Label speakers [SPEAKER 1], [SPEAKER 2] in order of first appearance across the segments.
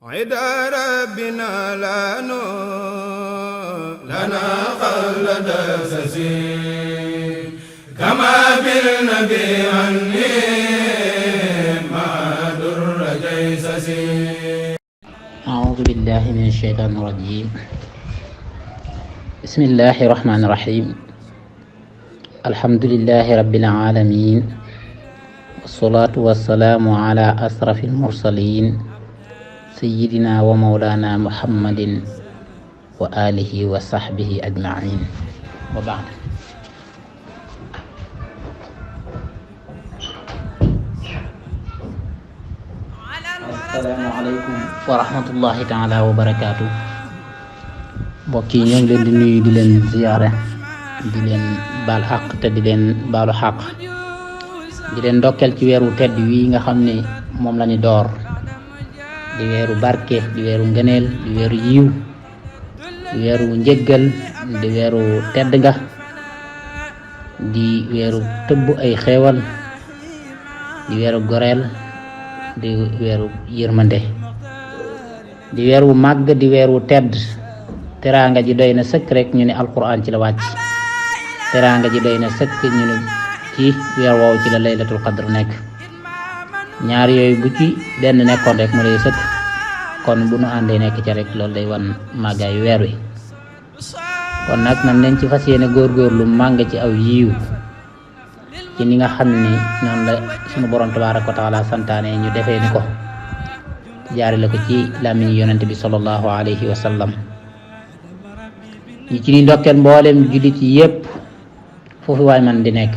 [SPEAKER 1] عدا ربنا لنا خلد سسين كما بالنبي عني ما در جيسسين.
[SPEAKER 2] أعوذ بالله من الشيطان الرجيم. بسم الله الرحمن الرحيم. الحمد لله رب العالمين، والصلاة والسلام على أشرف المرسلين سيدنا ومولانا محمد وآله وصحبه أجمعين، وبعد. السلام عليكم ورحمة الله تعالى وبركاته. mbokk yi ñoo ngi leen di nuyu di leen ziyaare, di leen baal xaq te di leen baalu xaq, di leen ndokkeel ci weeru tedd wi nga xam ne moom la ñu door, di weeru barke, di weeru ngëneel, di weeru yiw, di weeru njëggal, di weeru tedd nga, di weeru tëbb ay xeewal, di weeru goreel, di weeru yërmande, di weeru màgg, di weeru tedd. teraanga ji doy na sëkk rek ñu ne alquran ci la wàcc, teraanga ji doy na sëkk ñu ne ci weer woowu ci la laylatul qadr nekk. ñaar yooyu bu ci benn nekkoon rek mu lay sëkk, kon bu nu àndee nekk ca rek loolu day wan màggaayu weer wi. kon nag nan nañ ci fas yéene góorgóorlu màng ci aw yiiw ci ni nga xam ni noonu la sunu borom tabaaraka wa taala santaane ñu defee ni ko, jaarale ko ci làmmiñ yonent bi sallallahu alayhi wa sallam. ñi ci ni ndokkeel mboolem jullit yi yépp foofu waay man di nekk,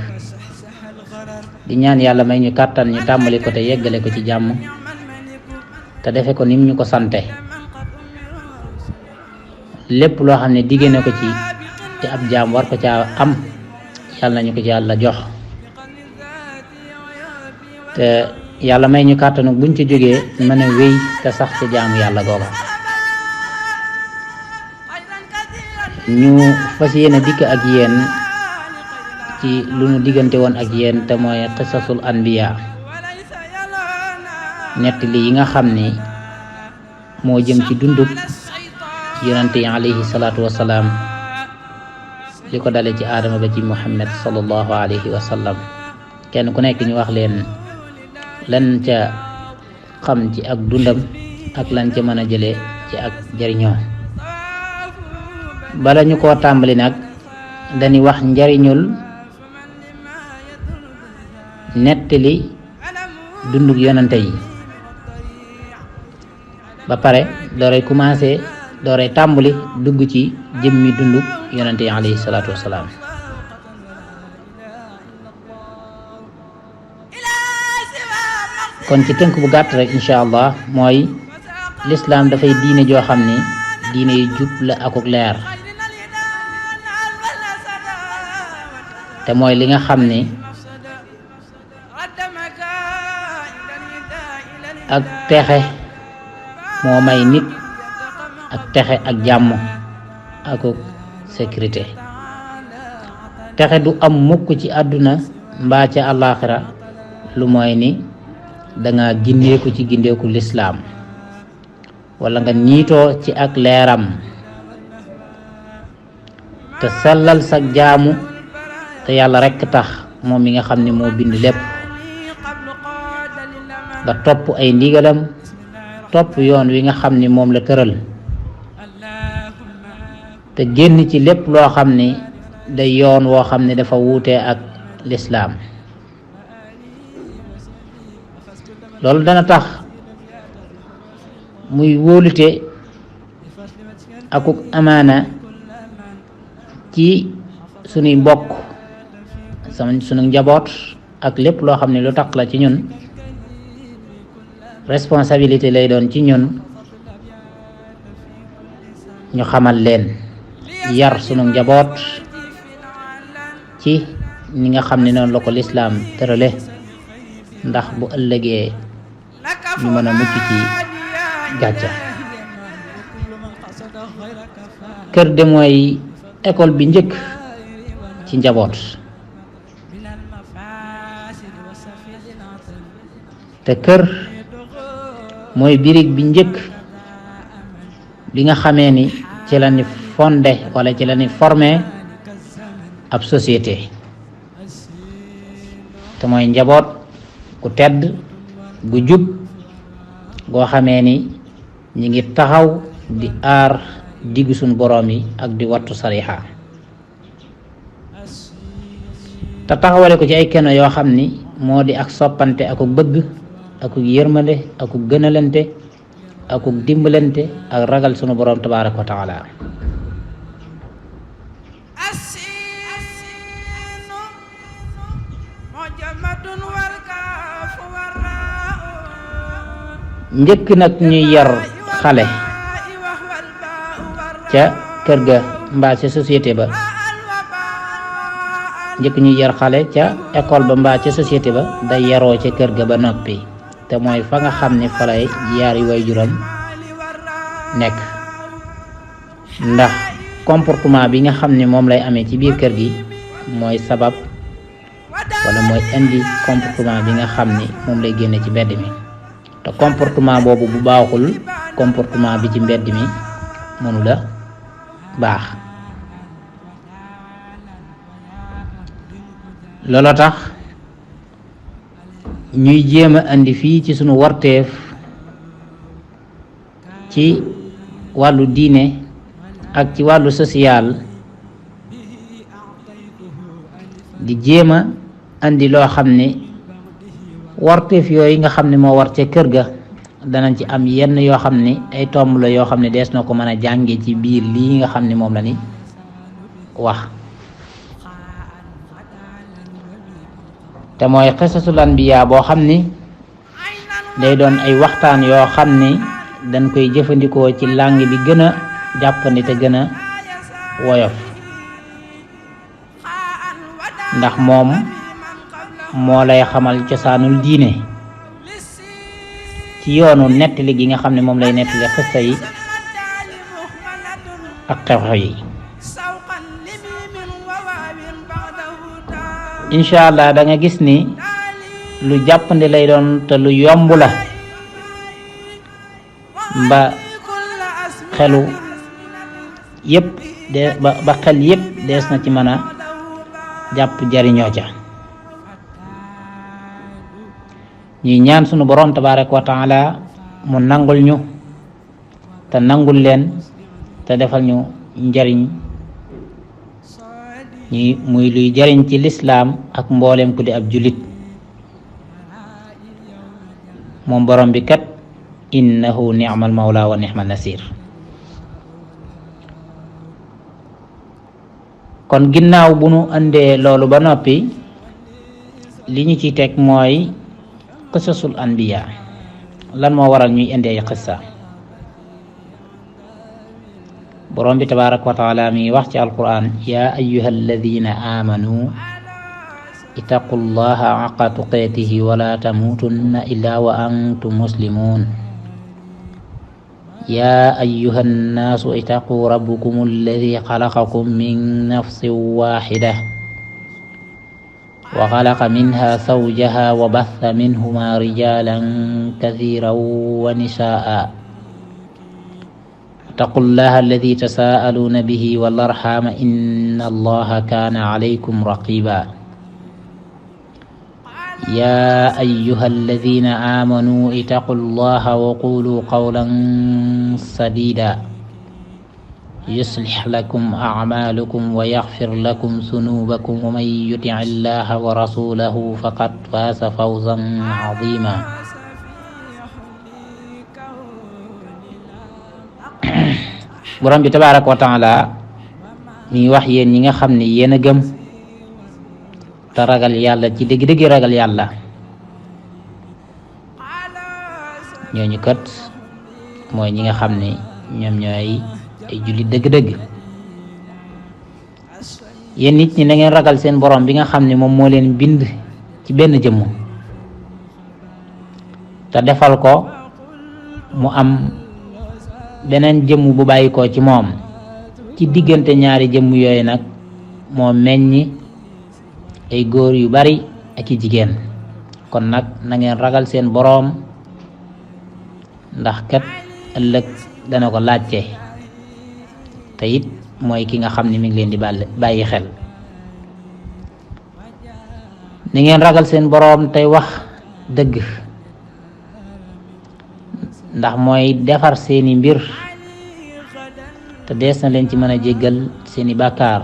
[SPEAKER 2] di ñaan yàlla may ñu kàttan ñu tàmbali ko te yeggale ko ci jàmm te defe ko nim ñu ko sante. lépp loo xam ne diggée na ko ci te ab jaam war ko caa am, yàlla nañu ko ci yàlla jox, te yàlla may ñu kàttanu buñ ci jógee mën a wéy te sax ci jaamu yàlla googa. ñu fas yéene dikk ak yéen ci lu nu diggante woon ak yéen te mooy qisasul anbiya, nettali yi nga xam ni moo jëm ci dundub yonante yi alayhi salaatu wasalaam, li ko dale ci aadama ba ci muhammad sallallahu alayhi wa sallam. kenn ku nekk ñu wax leen lan ca xam ci ak dundam ak lan ca mën a jële ci ak jariñoo. bala ñu koo tàmbali nag dañuy wax njariñul nettali dundug yonante yi ba pare doorey tàmbali dugg ci jëmmi dundug yonante yi alayhi salaatu wasalaam. kon ci tënk bu gàtt rek incha allah mooy lislaam dafay diine joo xam ni diine yu jub la akuk leer, te mooy li nga xam ni ak texe moo may nit ak texe ak jàmm akuk sécurité. texe du am mukk ci àdduna mbaa ca àllaaxira lu mooy ni danga gindeeku ci gindeeku lislaam wala nga niitoo ci ak leeram te sellal sa jaamu te yàlla rekk tax, moom mi nga xam ne moo bind lépp, nga topp ay ndigalam, topp yoon wi nga xam ni moom la tëral, te génn ci lépp loo xam ni day yoon woo xam ne dafa wuute ak lislaam. loolu dana tax muy wóolute akuk amaana ci sunuy mbokk, sunu njaboot ak lépp loo xam ne lu tax la ci ñun, responsabilité lay doon ci ñun ñu xamal leen, yar sunu njaboot ci ni nga xam ne noonu la ko lislaam tërale, ndax bu ëllëgee ñu mën a mucc ci gàcca. kër de mooy école bi njëkk ci njaboot, te kër mooy birig bi njëkk li nga xamee ni ci la ni fondé wala ci la ni formé ab société te mooy njaboot gu tedd gu jub goo xamee ni ñi ngi taxaw di aar diggu suñ boroom yi ak di wattu sariha te taxawale ko ci ay keno yoo xam ni moo di ak soppante akuk bëgg akuk yërmande akuk gënalante akuk dimbalante ak ragal sunu boroom tabaaraka wa taala njëkk nag ñuy yar xale ca kër ga mbaa ca société ba njëkk ñuy yar xale ca école ba mbaa ca société ba day yaroo ca kër ga ba noppi te mooy fa nga xam ni fa lay yaari waajuram nekk ndax comportement bi nga xam ni moom lay amee ci biir kër gi mooy sabab wala mooy indi comportement bi nga xam ni moom lay génne ci mbedd mi te comportement boobu bu baaxul comportement bi ci mbedd mi mënu la baax looloo tax ñuy jéem a indi fii ci sunu warteef ci wàllu diine ak ci wàllu social di jéem a indi loo xam ne warteef yooyu nga xam ne moo war ca kër ga danañ ci am yenn yoo xam ne ay tomb la yoo xam ne dees na ko mën a jànge ci biir lii nga xam ne moom la ni wax te mooy xisasul anbiya boo xam ni day doon ay waxtaan yoo xam ni dañ koy jëfandikoo ci langue bi gën a jàppandi te gën a woyof ndax moom moo lay xamal cosaanul diine ci yoonu nettali gi nga xam ne moom lay nettali xissa yi ak xew-xew yi incha allah da nga gis ni lu jàppandi lay doon te lu yomb la ba xelu yépp ba xel yépp dees na ci mën a jàpp jariñoo ca ñuy ñaan sunu boroom tabaaraka wa taala mu nangul ñu te nangul leen te defal ñu njariñ ñi muy luy jariñ ci lislaam ak mboolem ku di ab julit moom borom bi kat innahu ni'mal mawla wa ni'mal nasir kon ginnaaw bu nu andee loolu ba noppi li ñu ci teg mooy qisasul anbiya lan moo waral ñuy indee qissa borom bi tabaaraka wa taala mi wax ci alquran ya ayyuha alladina amanu ittaqullaha haqqa tuqatihi wala tamutunna illa wa antum muslimun ya ayyuha nnasu ittaqu rabbakum alladhi khalaqakum min nafsin wahidah wa khalaqa minha zawjaha wa batha minhuma rijalan kathiran wa nisaa ittaqullaha alladhi tasaaluna bihi wal arhama inna allaha kana alaykum raqiba يا أيها الذين آمنوا اتقوا الله وقولوا قولا سديدا يصلح لكم أعمالكم ويغفر لكم ذنوبكم ومن يطع الله ورسوله فقد فاز فوزا عظيما borom bi tabaaraka wa taala mi wax yéen ñi nga xam ne yéen a gëm te ragal yàlla ci dëgg-dëgg ragal yàlla ñooñu kat mooy ñi nga xam ne ñoom ñooy ay jullit dëgg-dëgg yéen nit ñi na ngeen ragal seen borom bi nga xam ne moom moo leen bind ci benn jëmm te defal ko mu am beneen jëmm bu bàyyi ko ci moom ci diggante ñaari jëmm yooyu nag moo meññi ay góor yu bari ak i jigéen kon nag na ngeen ragal seen boroom ndax kat ëllëg dana ko laajte te it mooy ki nga xam ni mi ngi leen di bàyyi xel. ni ngeen ragal seen boroom tey wax dëgg, ndax mooy defar seeni mbir te dees na leen ci mën a jéggal seeni bàkkaar.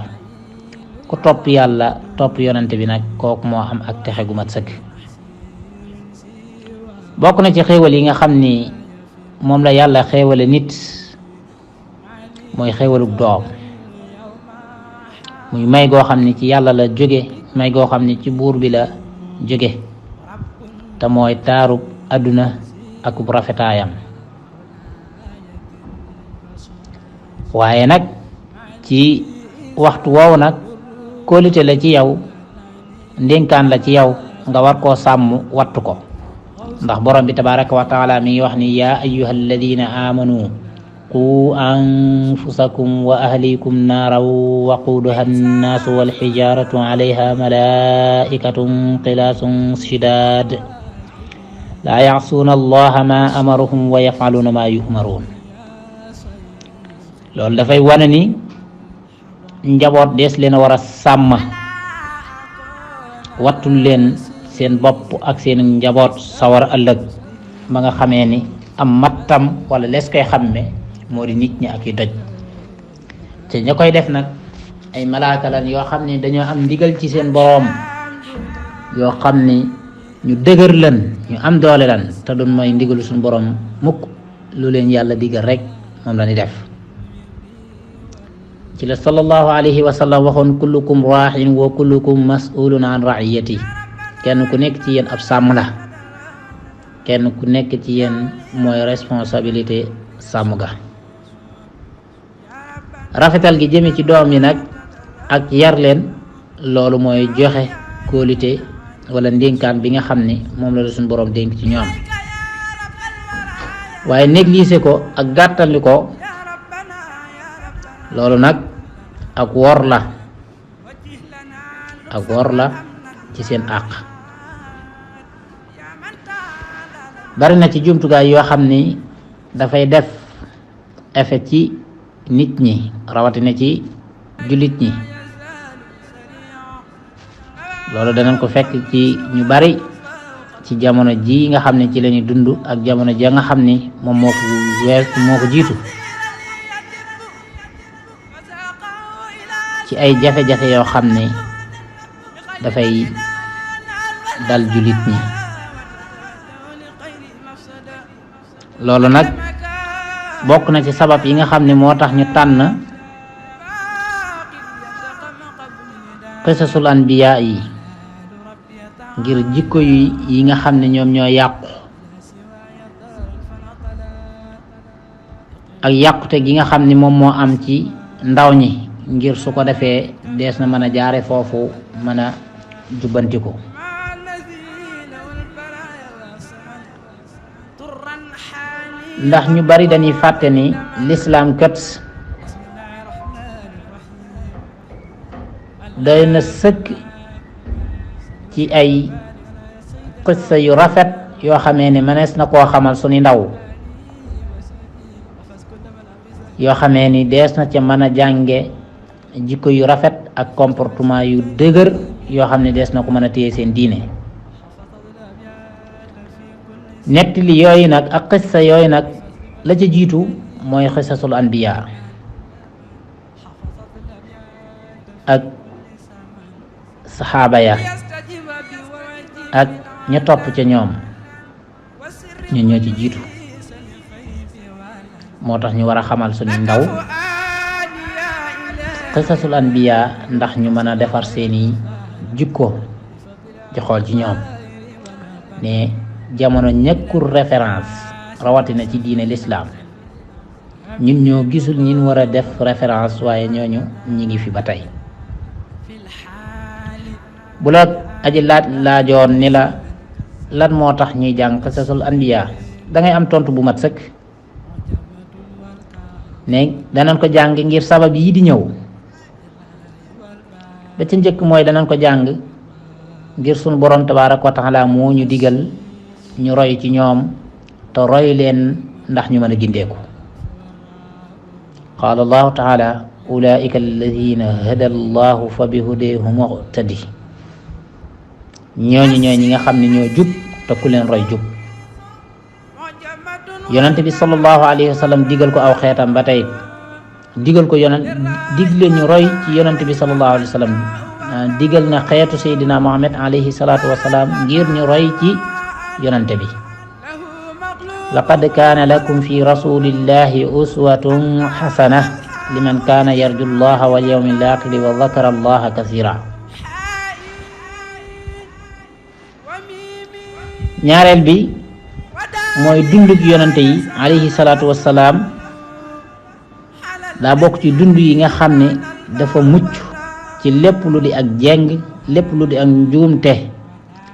[SPEAKER 2] ku topp yàlla topp yonante bi nag kooku moo am ak texe gu mat sëkk. bokk na ci xéewal yi nga xam ni moom la yàlla xéewale nit mooy xéewalug doom, muy may goo xam ni ci yàlla la jóge, may goo xam ni ci buur bi la jóge, te mooy taarub àdduna akub rafetaayam. waaye nag ci waxtu woowu nag kóolite la ci yow, ndénkaan la ci yow, nga war koo sàmm wattu ko, ndax borom bi tabaraka wa taala mi ngi wax ni yaa ayyuha alladina amanu qu anfusakum wa ahlikum naaran waquuduha annaasu walxijaratu alayha malaikatun qilaasun shidaad laa yacsuuna allaha ma amaruhum wa yafcaluuna ma yuhmaruun. loolu dafay wane ni njaboot dees leen a war a sàmm, wattul leen seen bopp ak seen njaboot sawar ëllëg ba nga xamee ni am mattam wala lees koy xamme moo di nit ñi ak i doj. te ña koy def nag ay malaaka lan yoo xam ni dañoo am ndigal ci seen boroom, yoo xam ni ñu dëgër lan, ñu am doole lan, te doon mooy ndigalu suñu boroom mukk. lu leen yàlla digal rek moom la ñuy def. ci la sallallahu alayhi wa sallam waxoon kullukum raaxin wa kullukum mas'ulun an raiyati. kenn ku nekk ci yéen ab sàmm la, kenn ku nekk ci yéen mooy responsabilité sàmm ga. rafetal gi jëme ci doom yi nag ak yar leen, loolu mooy joxe kóolite wala ndénkaan bi nga xam ni moom la suñu boroom dénk ci ñoom. waaye négliger ko ak gàttali ko, loolu nag ak wor la ci seen àq. bari na ci jumtukaay yoo xam ni dafay def effet ci nit ñi, rawatina ci jullit ñi. loolu danañ ko fekk ci ñu bari ci jamono ji nga xam ne ci lañuy dund ak jamono ja nga xam ni moom moo ko jiitu, ci ay jafe-jafe yoo xam ne dafay dal jullit ñi. loolu nag bokk na ci sabab yi nga xam ne moo tax ñu tànn qisasul anbiya yi, ngir jikko yi nga xam ne ñoom ñoo yàqu ak yàqute gi nga xam ne moom moo am ci ndaw ñi, ngir su ko defee dees na mën a jaare foofu mën a jubbantiku. ndax ñu bari dañuy fàtte ni lislaam kat doy na sëkk ci ay qissa yu rafet yoo xamee ne mënees na koo xamal suñu ndaw, yoo xamee ni dees na ca mën a jànge jikko yu rafet ak comportement yu dëgër yoo xam ne dees na ko mën a téye seen diine. nettali yooyu nag ak qissa yooyu nag la ca jiitu mooy qisasul anbiya ak saxaaba ya ak ña topp ca ñoom, ñun ñoo ci jiitu. moo tax ñu war a xamal suñu ndaw qisasul anbiya ndax ñu mën a defar seeni jikko di xool ci ñoom ne jamono ñekkul référence rawatina ci diine l'islam. ñun ñoo gisul ñin war a def référence, waaye ñooñu ñi ngi fi ba tey. bu la aji laajoon ni la lan moo tax ñuy jàng qisasul anbiya, dangay am tontu bu mat sëkk ne danañ ko jàng ngir sabab yi di ñëw. ba ca njëkk mooy danañ ko jàng ngir sunu borom tabaaraka wa taala moo ñu digal ñu roy ci ñoom te roy leen ndax ñu mën a gindeeku. qaala allahu taala ulaika alladina hada allahu fa bi hudeehu muqtadi. ñooñu ñooy ñi nga xam ne ñoo jub te ku leen roy jub. yonent bi sallallahu alayhi wa sallam digal ko aw xeetam ba tey digal ko digle ñu roy ci yonent bi sallallahu alayhi wa sallam digal na xeetu Seydina Muhammad alayhi salaatu wa salaam ngir ñu roy ci yonent bi. laqad kaana lakum fi rasulillahi uswatun xasana liman kaana yarju llaha wal yawmil aaxiri wa dakara allaha kasira. ñaareel bi mooy dundug yonante yi alayhi salaatu wassalaam daa bokk ci dund yi nga xam ne dafa mucc ci lépp lu di ak jeng, lépp lu di ak njuumte,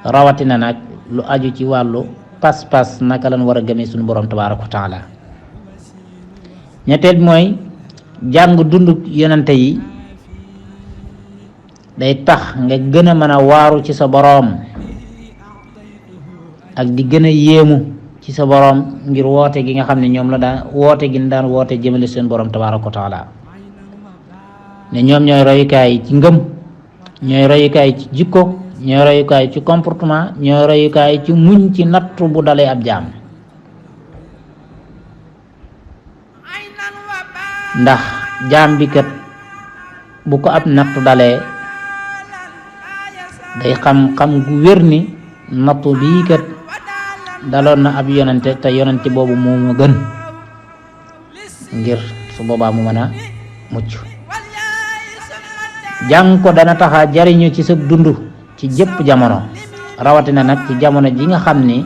[SPEAKER 2] rawatina nag lu aju ci wàllu pas-pas naka lan war a gëmee suñu borom tabaaraka wa taala. ñetteel mooy jàng dundug yonante yi day tax nga gën a mën a waaru ci sa boroom ak di gën a yéemu ci sa boroom ngir woote gi nga xam ne ñoom la daan woote gi daan woote jëmale seen boroom tabaaraka wa taala. ne ñoom ñooy royukaay ci ngëm, ñooy royukaay ci jikko, ñooy royukaay ci comportement, ñooy royukaay ci muñ ci nattu bu dalee ab jaam. ndax jaam bi kat bu ko ab nattu dalee day xam gu wér ni nattu bii kat daloon na ab yonente te yonente boobu moo ma gën, ngir su boobaa mu mën a mucc. jàng ko dana taxa jariñu ci sa dund ci jëpp jamono, rawatina nag ci jamono ji nga xam ni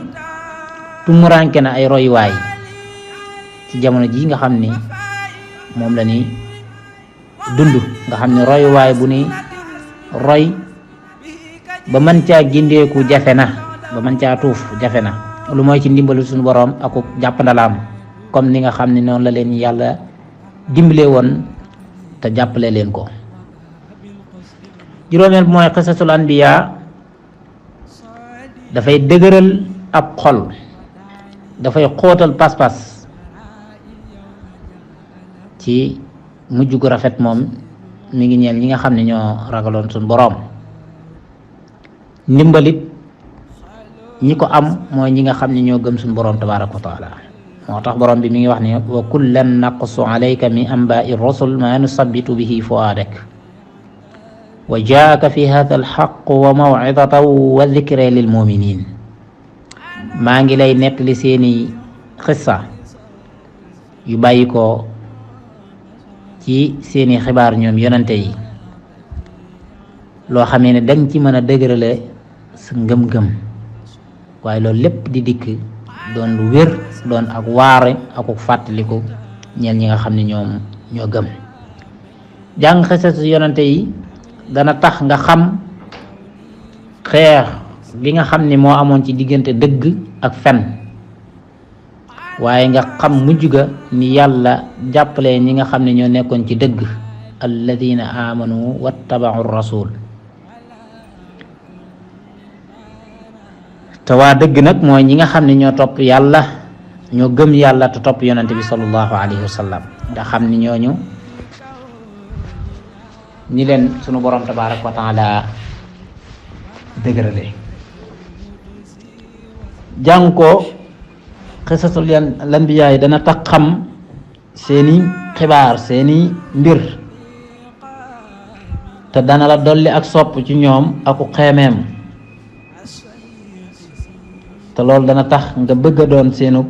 [SPEAKER 2] tumuranke na ay royuwaay, ci jamono ji nga xam ni moom la ni dund, nga xam ne royuwaay bu ni roy ba mën caa gindeeku jafe na, ba mën caa tuuf jafe na, lu mooy ci ndimbalu suñu boroom ak jàppandalaam, comme ni nga xam ne noonu la leen yàlla dimbale woon te jàppale leen ko. juróomeel mooy qisasul anbiya dafay dëgëral ab xol, dafay xóotal pas-pas ci mujj gu rafet. moom mi ngi ñeel ñi nga xam ne ñoo ragaloon suñu boroom. ndimbalit ñi ko am mooy ñi nga xam ne ñoo gëm suñu boroom tabaaraka wa taala. moo tax boroom bi mi ngi wax ne wa kullan naqussu alayka min anba'i rusul ma nusabbitu bihi fu'aadak wa jaaka fi hadha alxaq wa maw'idatan wa dhikra lil muminin. maa ngi lay nettali seeni xissa yu bàyyi ko ci seeni xibaar ñoom yonante yi, loo xamee ne danga ci mën a dëgërale sa ngëm-ngëm, waaye loolu lépp di dikk doon lu wér, doon ak waare ak fàttaliku ñeel ñi nga xam ne ñoom ñoo gëm. jàng xisatu yonante yi dana tax nga xam xeex gi nga xam ni moo amoon ci diggante dëgg ak fen, waaye nga xam mujj ga ni yàlla jàppale ñi nga xam ne ñoo nekkoon ci dëgg, alladina amanu wattabau rasul. te waa dëgg nag mooy ñi nga xam ne ñoo topp yàlla, ñoo gëm yàlla te topp yonante bi sallallahu alayhi wa sallam. nga xam ni ñooñu ñi leen sunu borom tabaaraka wa taala dëgërale. jàng ko xisasul lanbiyaa yi dana tax xam seeni xibaar, seeni mbir, te dana la dolli ak sopp ci ñoom aku xeemeem, te loolu dana tax nga bëgg a doon seenub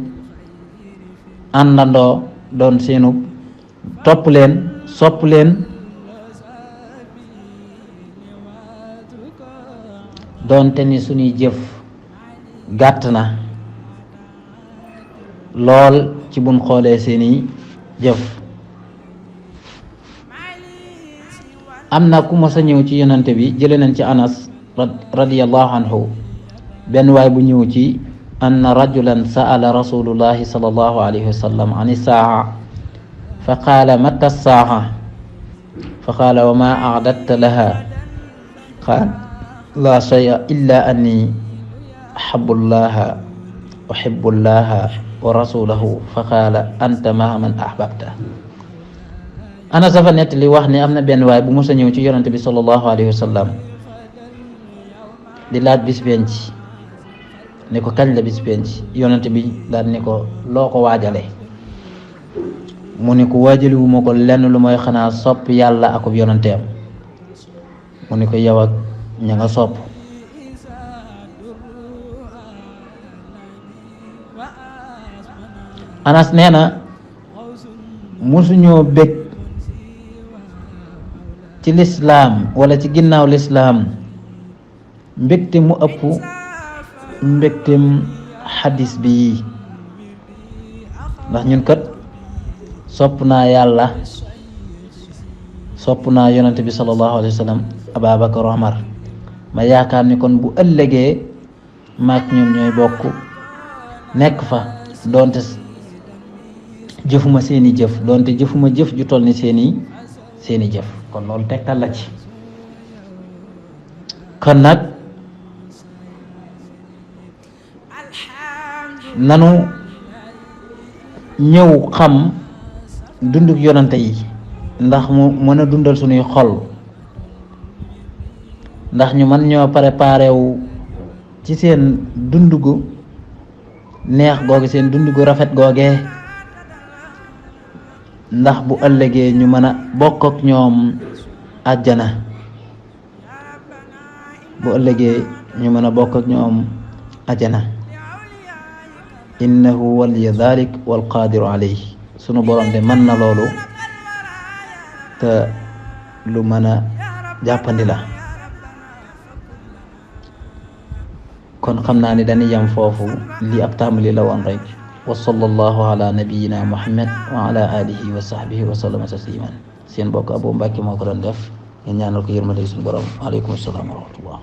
[SPEAKER 2] àndandoo, doon seenub topp leen, sopp leen, doonte ni suñuy jëf gàtt na lool ci buñ xoolee seeni jëf. am na ku mos a ñëw ci yonante bi, jële nañ ci Anas radiyallahu anhu, benn waay bu ñëw ci anna rajulan sa'ala rasulullahi sallallahu alayhi wa sallam an as-saa'a fa qaala mata as-saa'a fa qaala wa ma a'dadta laha qaala laa shay'a illa anni uhibbu llaha wa rasulahu fa qaala anta ma'a man ahbabta. Anas dafa nettali wax ni am na benn waay bu mos a ñëw ci yonante bi sallallahu alayhi wa sallam di laaj bis penc ne ko kañ la bis penc yonante bi daal ni ko loo ko waajale mu ne ko waajaliwu ma ko lenn lu mooy xanaa sopp yàlla akub yonanteem mu ne ko yow ak ña nga sopp. Anas nee na musuñoo bég ci lislaam wala ci ginnaaw lislaam mbégte mu ëpp mbégtem xadis bi ndax ñun kat sopp naa yàlla sopp naa yonante bi sallallahu alayhi wa sallam Ababakar Omar ma yaakaar ni kon bu ëllëgee maak ñoom ñooy bokk nekk fa doonte jëfuma seeni jëf doonte jëfuma jëf ju toll ni seeni jëf kon loolu tegtal la ci. kon nag nanu ñëw xam dunduk yonante yi ndax mu mën a dundal suñuy xol ndax ñu mën ñoo préparé wu ci seen dund gu neex googe seen dund gu rafet googee ndax bu ëllëgee ñu mën a bokk ak ñoom àjjana bu ëllëgee ñu mën a bokk ak ñoom àjjana innahu waliya dhalik wal qadiru alayhi sunu borom de mën na loolu te lu mën a jàppandi la. kon xam naa ni dañuy yam foofu lii ab tàmbali la woon rek wa sallallahu ala nabiyyina muhammad wa ala alihi wa sahbihi wa sallama tasliman seen bokk Abou Mbacke moo ko doon def ngeen ñaanal ko yërmande suñu borom aleykum salaam wa rahmatullah.